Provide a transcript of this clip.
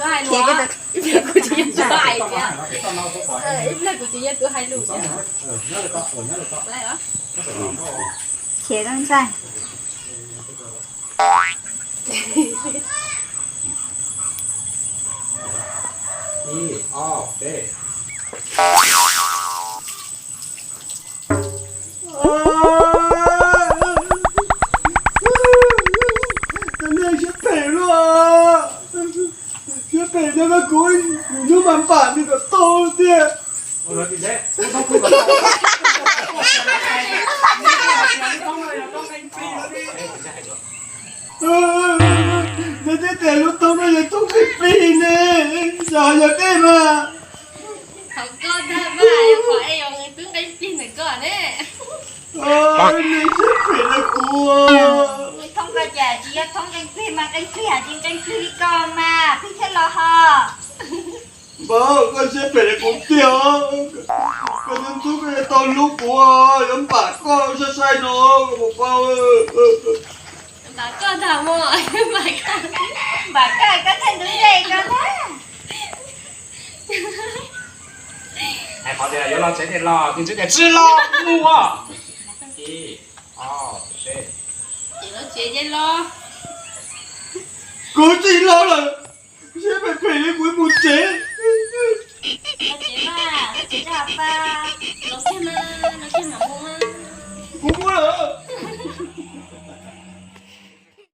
Kuv tsis yog tus hais tias, ib pliag kuv tsis yog tus hais lus tias. Khiav ntxhais. Cov neeg siab phem luaj, siab phem no, kuv hnub mas npam nws kom tau tiag. Nws thiaj tias lub thoob no yog thoob nqaij plig ne, yog yog dej mas. Thaum koj tag mas qhov es yog nws twb nqaij plig ntawm koj ne. Nws siab phem rau kuv. Thoob koj cas tsis yog thoob nqaij plig mas nqaij plig hais tias nqaij plig li koj mas plig thiab los ho. Npawg, koj siab phem rau kuv tiag. Koj ntxub ntxub koj yuav tau hlub kuv, yuav npam koj sai sai no, koj puas paub? Npam koj ntag mas, npam koj, npam koj, koj thiaj ntub ze koj ntag. Hais qhov tias yuav los tsev ces los, tsis tsev ces tsis los, mus os. Ib, ob, peb. Ces los tsev ces los. Kuv tsis los lawm, siab phem phem li kuv mus tsev. Los tsev mas, los tsev rau ha pa. Los kiag mas, los kiag mam mus. Kuv mus lawm.